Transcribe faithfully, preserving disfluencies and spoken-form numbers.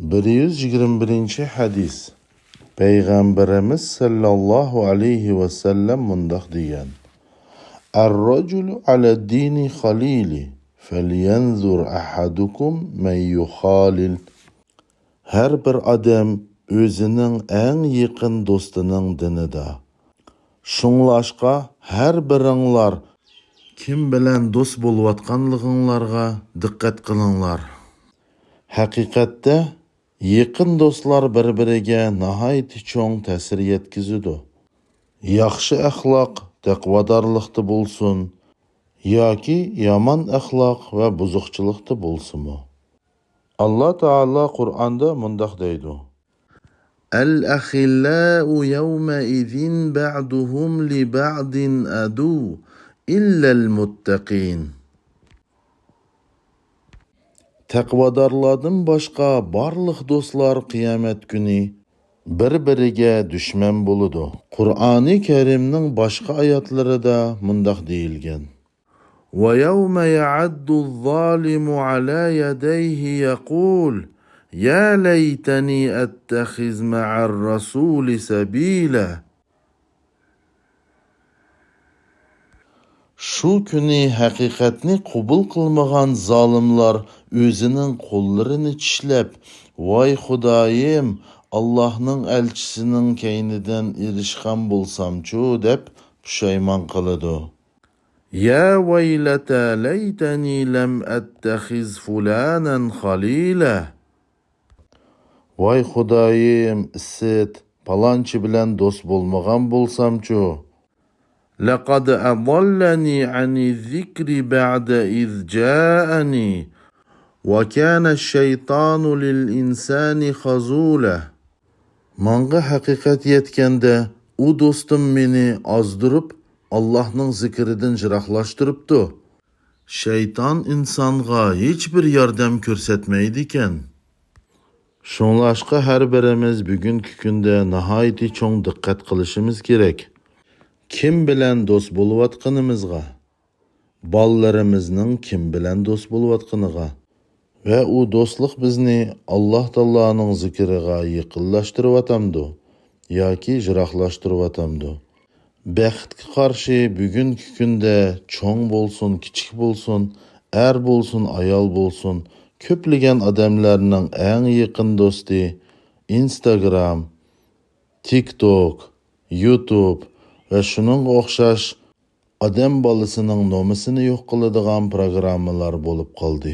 بىر يۈز يىگىرمە بىرىنچى ھەدىس. پەيغەمبىرىمىز سەللەللاھۇ ئەلەيھى ۋەسەللەم مۇنداق دېگەن: «الرجل على دين خليله، فلينظر أحدكم من يخالل.» ھەر بىر ئادەم ئۆزىنىڭ ئەڭ يېقىن دوستىنىڭ دىنىدا. شۇڭلاشقا ھەر بىرىڭلار كىم بىلەن دوست بولۇۋاتقانلىقىڭلارغا دىققەت قىلىڭلار. ھەقىقەتتە، يېقىن دوستلار بىر-بىرىگە ناھايىتى چوڭ تەسىر يەتكۈزىدۇ. ياخشى ئەخلاق تەقۋادارلىقتا بولسۇن ياكى يامان ئەخلاق ۋە بۇزۇقچىلىقتا بولسىمۇ. ئاللا تائالا قۇرئاندا مۇنداق دەيدۇ: «الأخلاء يومئذ بعضهم لبعض عدو إلا المتقين.» تەقۋادارلاردىن باشقا بارلىق دوستلار قىيامەت كۈنى بىر-بىرىگە دۈشمەن بولىدۇ. قۇرئانى كەرىمنىڭ باشقا ئايەتلىرىدە مۇنداق دېيىلگەن: «ويوم يعض الظالم على يديه يقول يا ليتني أتخذ مع الرسول سبيلا.» شۇ كۈنى ھەقىقەتنى قوبۇل قىلمىغان زالىملار ئۆزىنىڭ قوللىرىنى چىشلەپ، «ۋاي خۇدايىم، ئاللاھنىڭ ئەلچىسىنىڭ كەينىدىن ئېرىشقان بولسامچۇ» دەپ پۇشايمان قىلىدۇ. «يا ويلتى ليتني لم أتخذ فلانا خليلا.» «ۋاي خۇدايىم، ئىسىت، پالانچى بىلەن دوست بولمىغان بولسامچۇ؟» «لقد أضلني عن الذكر بعد إذ جاءني وكان الشيطان للإنسان خذولا.» ماڭا ھەقىقەت يەتكەندە، ئۇ دوستۇم مېنى ئازدۇرۇپ، ئاللاھنىڭ زىكرىدىن يىراقلاشتۇرۇپتۇ. شەيتان ئىنسانغا ھېچبىر ياردەم كۆرسەتمەيدىكەن. شۇڭلاشقا ھەر بىرىمىز بۈگۈنكى كۈندە ناھايىتى چوڭ دىققەت قىلىشىمىز كېرەك. كىم بىلەن دوست بولۇۋاتقىنىمىزغا، بالىلىرىمىزنىڭ كىم بىلەن دوست بولۇۋاتقىنىغا ۋە ئۇ دوستلۇق بىزنى ئاللاھ تائالانىڭ زىكرىغا يېقىنلاشتۇرۇۋاتامدۇ ياكى يىراقلاشتۇرۇۋاتامدۇ؟ بەختكە قارشى، بۈگۈنكى كۈندە چوڭ بولسۇن، كىچىك بولسۇن، ئەر بولسۇن، ئايال بولسۇن، كۆپلىگەن ئادەملەرنىڭ ئەڭ يېقىن دوستى ئىنستاگرام، تىك توك، يۇتۇب ۋە شۇنىڭغا ئوخشاش ئادەم بالىسىنىڭ نومۇسىنى يوق قىلىدىغان پروگراممىلار بولۇپ قالدى.